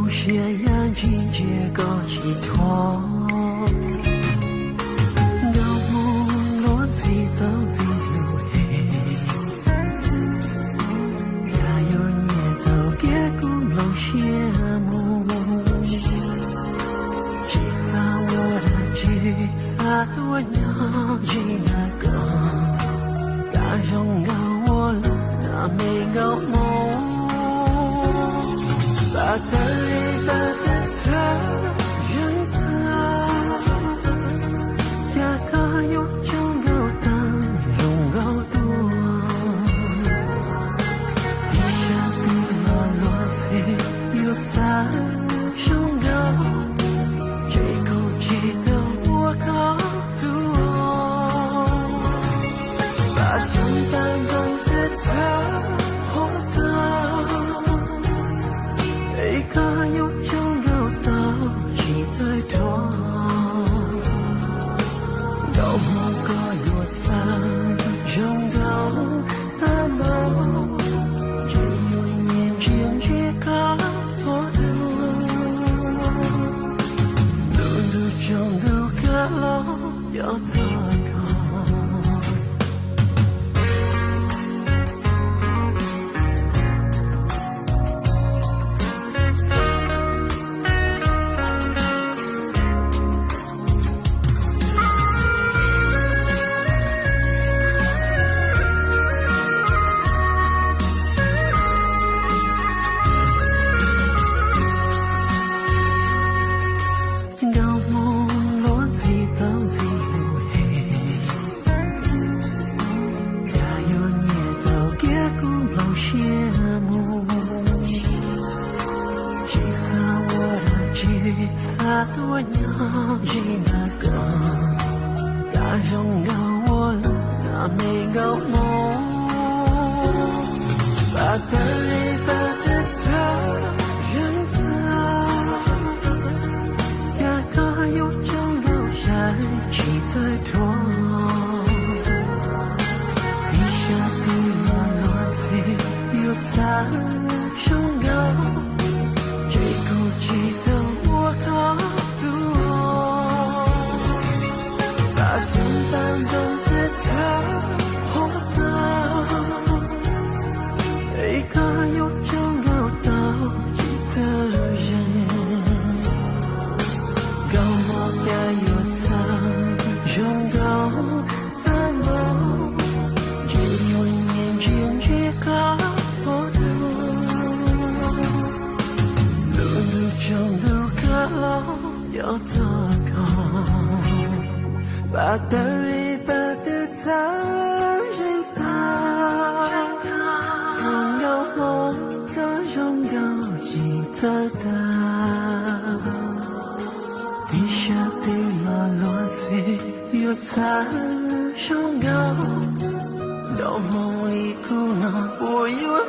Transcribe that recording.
Siab yaj ntsis ntsia koj tsis thuam, nkauj hmoob luag ntxhi tau ntxhi lus hem, yog yuav nyiam tau kiag kuv nplooj siab mus, tsis xav ua dab tsi, xav tuaj nyob ze ntawm koj, tas zoo nkauj ua luaj na me nkauj hmoob. Pab tawg li pab tawg txhawv zeeg tag, cas koj yuav tsaug nkauj tag zoo nkauj tuaj. Ib sab twg los luag ntxhi yuav txawv zoo nkauj, ces kuv tsis tau ua koj tus. Pab xyoob tag nroo twb txhawv qhuav tag, es koj yuav tsaug nkauj tau tsis txawj thuam. Nkauj hmoob koj yuav txawv zoo nkauj tag npaum, ces yuav nyiam ntsia ntsia koj txhua lub, lub ntuj tsaus ntuj kab los cov txog koj. Nkauj hmoob luag ntxhi tau ntxhi lus hem, cas yuav nyiam tau kiag kuv nplooj siab mus, tsis xav ua dab tsi, xav tuaj nyob ze ntawm koj, tas zoo nkauj ua luaj na me nkauj hmoob. Pab tawg li pab tawg txhawv zeeg tag, cas koj yuav tsaug nkauj sai tsis txawj thuam. Ib sab twg los luag ntxhi yuav txawv zoo nkauj, ces kuv tsis tau ua koj tus. Pab xyoob tag nroo twb txhawv qhuav tag, es koj yuav tsaug nkauj tau tsis txawj zeeg. Nkauj hmoob cas yuav txawv zoo nkauj tag npaum, ces yuav nyiam ntsia ntsia koj txhua lub, lub ntuj tsaus ntuj kab los cov txog koj. Pab tawg li pab tawg txhawv zeeg tag, nkauj hmoob koj zoo nkauj tsis txawj tag. Ib sab twg los luag ntxhi yuav txawv zoo nkauj, nkauj hmoob li kuv no puas yuav